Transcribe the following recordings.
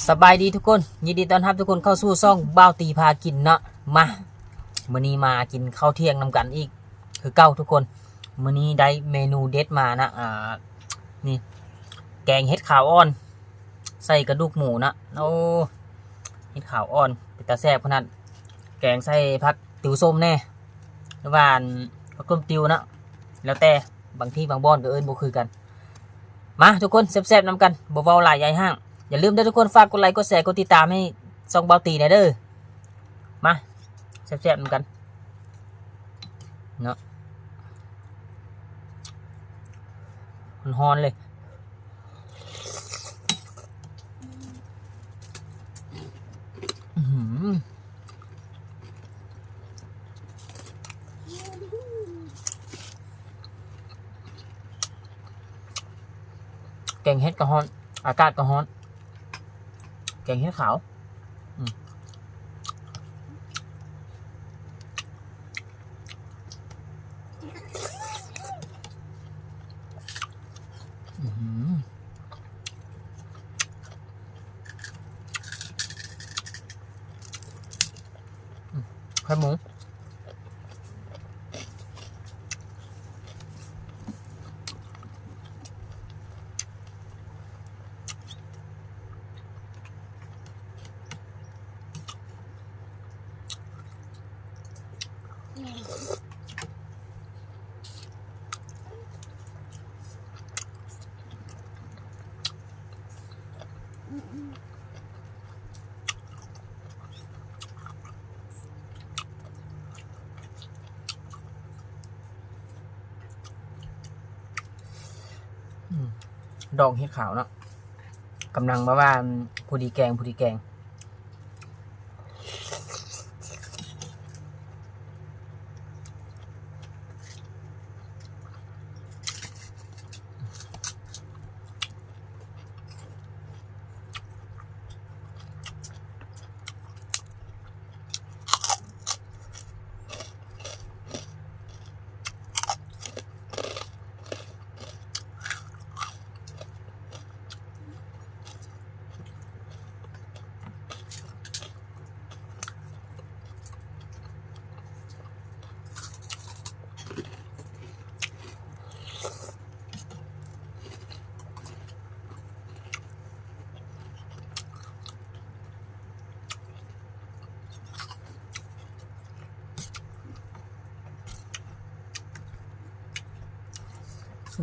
ສະບາຍດີທຸກຄົນ, ຍິນດີຕ້ອນຮັບທຸກຄົນເຂົ້າສູ່ຊ່ອງບ່າວຕີພາກິນເນາະ. ມາ ມື້ນີ້ມາກິນເຂົ້າທ່ຽງນຳກັນອີກຄືເກົ່າທຸກຄົນ. ມື້ນີ້ໄດ້ເມນູເດັດມານະ ອ່າ ນີ້ ແກງເຫັດຂາວອ່ອນ ໃສ່ກະດູກໝູນະ. ໂອ້ ເຫັດຂາວອ່ອນເປັນຕາແຊບຂະໜາດ. ແກງໃສ່ຜັກຕິວສົ້ມແດ່ ຫຼືວ່າອັນ ຜັກຕົ້ມຕິວເນາະ ແລ້ວແຕ່ ບາງທີ່ບາງບ່ອນກໍເອີ້ນບໍ່ຄືກັນ. ມາທຸກຄົນແຊບໆນຳກັນ ບໍ່ເວົ້າຫຼາຍຢາຍຫ້າງ. ຢ່າລືມເດີທຸກຄົນ ຝາກກົດໄລ ກົດແຊ ກົດຕິດຕາມໃຫ້ຊ່ອງບ່າວຕີແດ່ເດີ. ມາແຊບໆນຳກັນເນາະ. ຮ້ອນໆເລີຍ. ອືມ ແກງເຫັດກໍຮ້ອນ ອາກາດກໍຮ້ອນ ແກງເຫັດຂາວ. ອືມ ອືມ ອືມ ໄຂ່ໝູ. ອືມ ດອງເຫັດຂາວເນາະ ກຳລັງແບບວ່າພໍດີແກງ ພໍດີແກງ.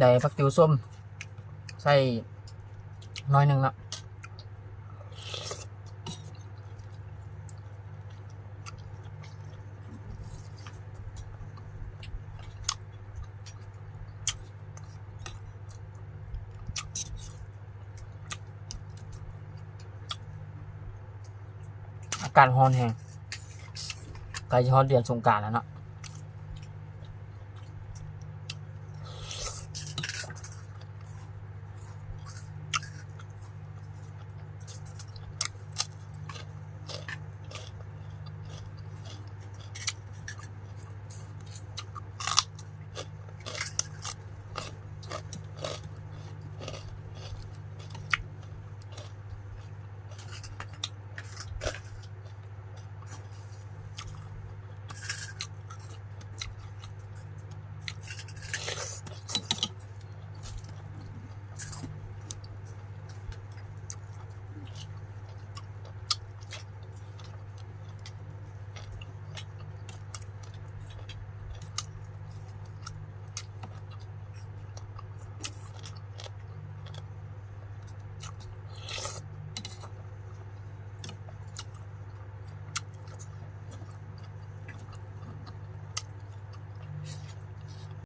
ໄດ້ຜັກຕິວສົ້ມໃສ່ໜ້ອຍໜຶ່ງເນາະ. ອາກາດຮ້ອນແຮງ ໃກ້ຈະຮອດເດືອນສົງການແລ້ວເນາະ.